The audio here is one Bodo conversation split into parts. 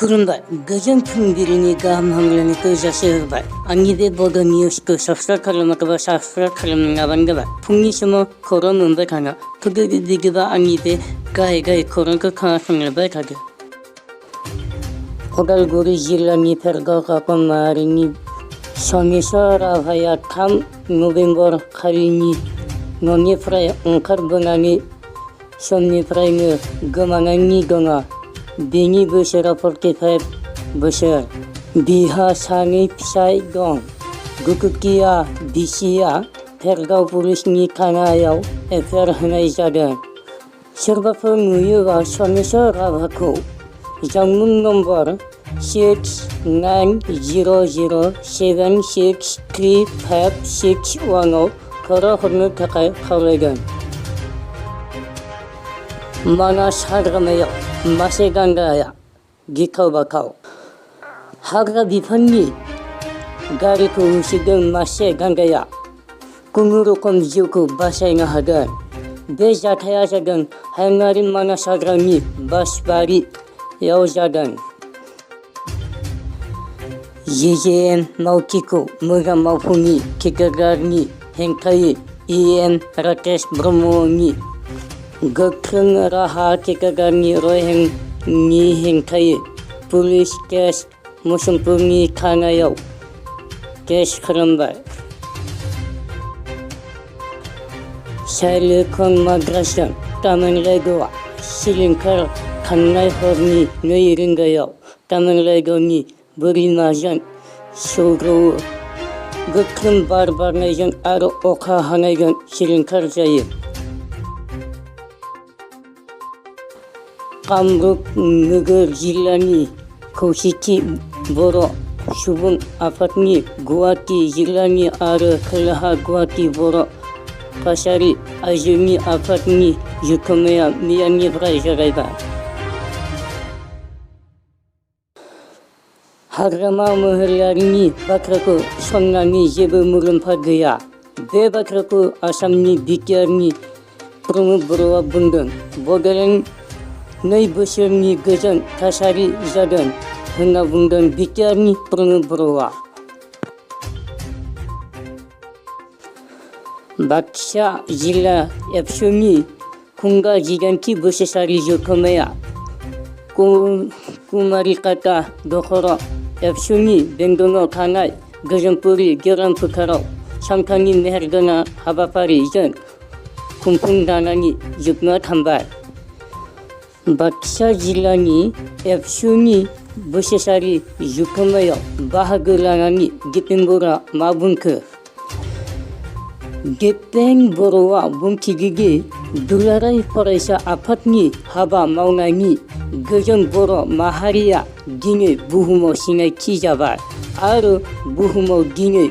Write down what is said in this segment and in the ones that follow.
खुलुमबाय गोजोन फुंबिलिनि गाहाम हामलायनायखौ जासिहरबाय। आंनि बे बड' निउसखौ साबस्क्राइब खालामाखैबा साबस्क्राइब खालामनाङाबानो जाबाय। फुंनि समाव खौरां मोनबाय थानो बिदिबा आंनि बे गाहाय खौरांखौ खोनासंलायबाय थादो। उदालगुरि जिल्लानि भेरगाव काकमारिनि समेस्वर राभाया 3 नभेम्बर खालिनि न'निफ्राय ओंखारबोनानै समनिफ्रायनो गोमानानै दङ। बिनि बैसोआ 45 बोसोर। बिहा 2 फिसाय दं। गुकुटिया बिसिया भेरगाव पुलिसनि थानायाव एफआइआर होनाय जादों। सोरबाफोर नुयोबा समेस्वर राभाखौ जानबुं नम्बर 6900763561 आव खौरां हरनो थाखाय खावलायदों। मानास हाग्रामायाव मासे गान्दाया गिथाव बाथाव। हाग्रा बिफाननि गारिखौ होसोदों मासे गान्दाया खुनुरुखुम जिउखौ बासायनो हादों। बे जाथाया जादों हायुङारि मानास हाग्रामानि बासबारियाव जादों। जिजेएम मावथिखौ मोजां मावफुंनि ठेकेदारनि हेंथायै इएम राकेश ब्रह्मनि गोख्रों राहा ठेकेदारनि रयहेंनि हेंथायै पुलिस केस मुसलपुरनि थानायाव केस खालामबाय। चाइल्ड माद्रासजों तामिलनाडुआ सिलिंखार थांनाय हरनि 2 रिंगायाव तामिलनाडुनि बोरिमाजों सौग्रावो। गोख्रों बार बारनायजों आरो अखा हानायजों सिलिंखार जायो। कामरुप नोगोर जिल्लानि खौसेथि बर' सुबुं आफादनि गुवाहाटी जिल्लानि आरो खोलाहा गुवाहाटी बर' कछारी आइजोनि आफादनि जथुम्माया मैयानिफ्राय जागायबाय। हाग्रामा महिलारिनि बाथ्राखौ साननानै जेबो मुलाम्फा गैया। बे बाथ्राखौ आसामनि बिटिआरनि प्रमद बर'आ बुंदों। बड'लेण्ड 2 बोसोरनि गोजोन थासारि जादों होनना बुंदों बिटिआरनि प्रमद बर'आ। बाक्सा जिल्ला एबसुनि खुंगा 18थि बोसोरारि जथुम्माया कुमारिकाटा दखर एबसुनि बेंगलाव थानाय गोजोनपुरि गेवरां फोथाराव सानथामनि मेहेरगोनां हाबाफारिजों खुंफुंजानानै जोबना थांबाय। बाक्सा जिल्लानि एबसुनि बोसोरारि जथुम्मायाव बाहागो लानानै दिपेन बर'आ मा बुंखो? दिपेन बर'आ बुंथिदोंदि दुलाराय फरायसा आफादनि हाबा मावनायनि गोजों बर' माहारिया दिनै बुहुमाव सिनायथि जाबाय आरो बुहुमाव दिनै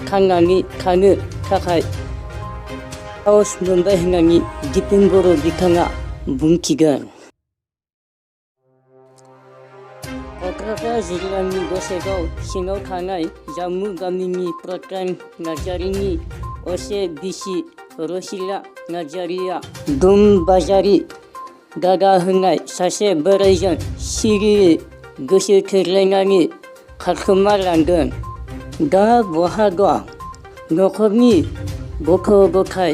थांनानै थानो थाखाय साहस मोनबाय होननानै दिपेन बर' बिथाङा बुंथिगोन। क'क्राझार जिल्लानि गसाइगाव सिङाव थानाय जामु गामिनि प्रतान नार्जारिनि असे बिसि रसिला नार्जारिया दुमबाजारि दादा होननाय सासे बोराइजों सिरियै गोसो थोलायनानै खारखोमा लांदों। दा बहा दं? नखरनि गथ' गथाय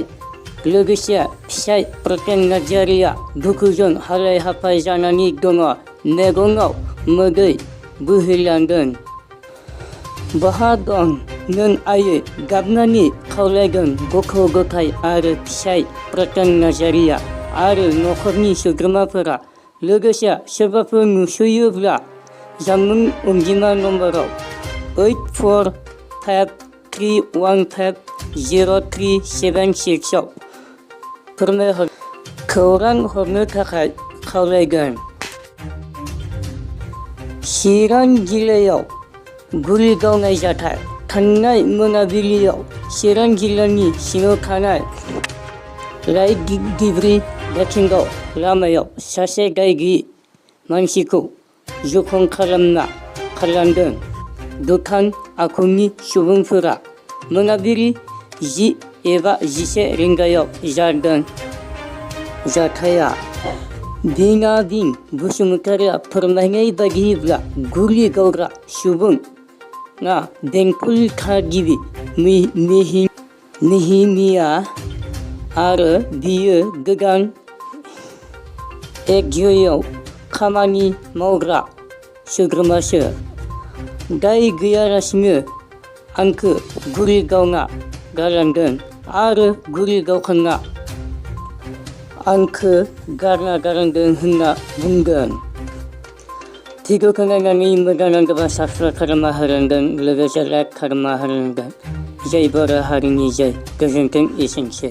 लोगोसे फिसाय प्रतान नार्जारिया दुखुजों हालाय हाफाय जानानै दङ। मेगनाव मोदै बोहैलांदों। बहा दं नों आयै गाबनानै खावलायदों गथ' गथाय आरो फिसाय प्रतान नार्जारिया आरो नखरनि सोद्रोमाफोरा। लोगोसे सोरबाफोर नुसयोब्ला जानबुं अनजिमा नम्बराव 8453150376 आव खौरां हरनो थाखाय खावलायगोन। चिरां जिल्लायाव गुलि गावनाय जाथाय। थांनाय मोनाबिलियाव चिरां जिल्लानि सिङाव थानाय रायदिब्रि दाथिंगाव लामायाव सासे दाय गैयै मानसिखौ जखम खालामना खारलांदों। दुथां आखुनि सुबुंफोरा मोनाबिलि 10 एबा 11 रिंगायाव जादों। जाथाया Dinadin Bhusumutara फोरमायनाय बादिब्ला गुलि गावग्रा सुबुङा बेंटल थागिबि नेहेमिया आरो बियो गोदान एग्जियाव खामानि मावग्रा सोद्रोमासो। दाय गैयालासिनो आंखौ गुलि गावना गालांदों आरो गुलि गावखांना आंखौ गारना गालांदों होनना बुंदों। भिडिअ खोनानानै मोजां नांदोंबा साबस्क्राइब खालामना होलांदों, लोगोसे लाइक खालामना होलांदों। जय बर' हारिनि जय। गोजोन्थों, एसेनोसै।